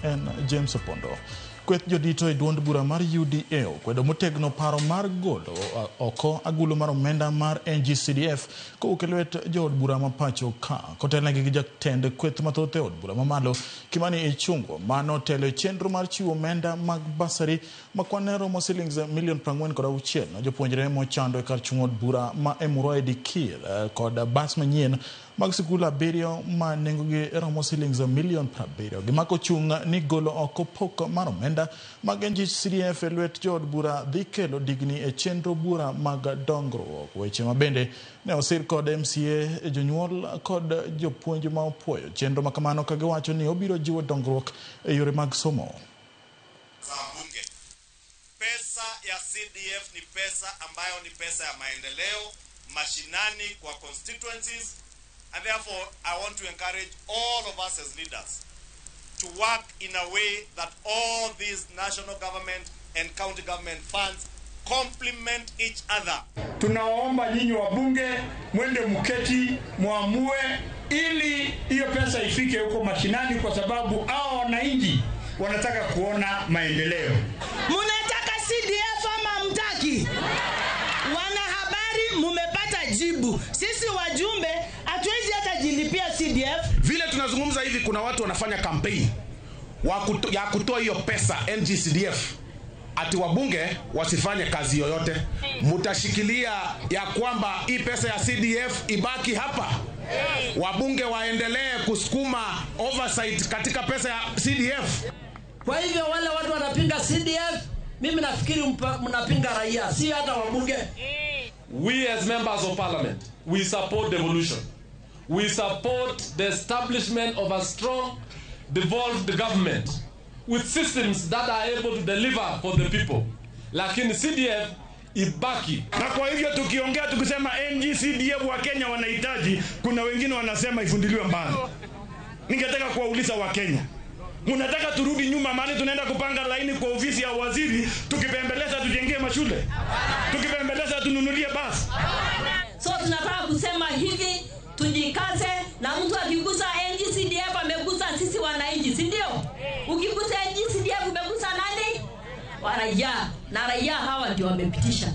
En James Opondo. Kweth jodito e duond bura mar UDA okwedo motegno paro mar golo oko agulu mar omenda mar NGCDF kowuok e lwet jood bura ma pacho ka. Kotelnegi gi jatend kweth mathoth e od bura mamalo Kimani Ichung'wa manotelo e chenro mar chiwo omenda mag basari ma kwan ne romo silings milion 46 ne jopuonjre mochando e kar chung' od bura ma Emurua Dikirr kod bas manyien mag sikul 7 ma nengogi romo silings milion 70. Gimako chung' ni golo oko pok mar omenda mag NGCDF e lwet jood bura dhi kelo digni e chenro bura mag dongruok. Weche ma bende ne osir kod MCA, jonyuol kod jopuonj ma opuoyo chenro ma kamano ka giwacho ni obiro jiwo dongruok e yore mag somo. Pesa ya CDF ni pesa ambayo ni pesa ya maendeleo mashinani kwa constituencies, and therefore I want to encourage all of us as leaders to work in a way that all these national government and county government funds complement each other. Tunawaomba nyinyi wabunge mwende mketi muamue ili hiyo pesa ifike huko mashinani, kwa sababu hao wananchi wanataka kuona maendeleo. Munataka CDF ama mtaki? Wanahabari mumepata jibu. Sisi wajumbe hatuwezi hata jilipia CDF. Vile tunazungumza hivi kuna watu wanafanya campaign ya kutoa hiyo pesa NGCDF ati wabunge wasifanye kazi yoyote. Mutashikilia ya kwamba hii pesa ya CDF ibaki hapa? Wabunge waendelee kusukuma oversight katika pesa ya CDF. Kwa hivyo wale watu wanapinga CDF, mimi nafikiri mnapinga raia, si hata wabunge. We as members of parliament, we support devolution. We support the establishment of a strong, devolved government with systems that are able to deliver for the people. Lakini CDF ibaki. Na kwa hivyo tukiongea tukisema NGCDF wa Kenya wanahitaji, kuna wengine wanasema ifundiliwe mbali. Ningetaka kuwauliza wa Kenya, mnataka turudi nyuma mahali tunaenda kupanga laini kwa ofisi ya waziri tukipembeleza tujengee mashule, tukipembeleza tununulie basi? So tunataka kusema hivi, tujikaze, na mtu akigusa NGCDF amegusa sisi wananchi, si ndio? Ukigusa NGCDF umegusa nani? Raia. Na raia hawa ndio wamepitisha.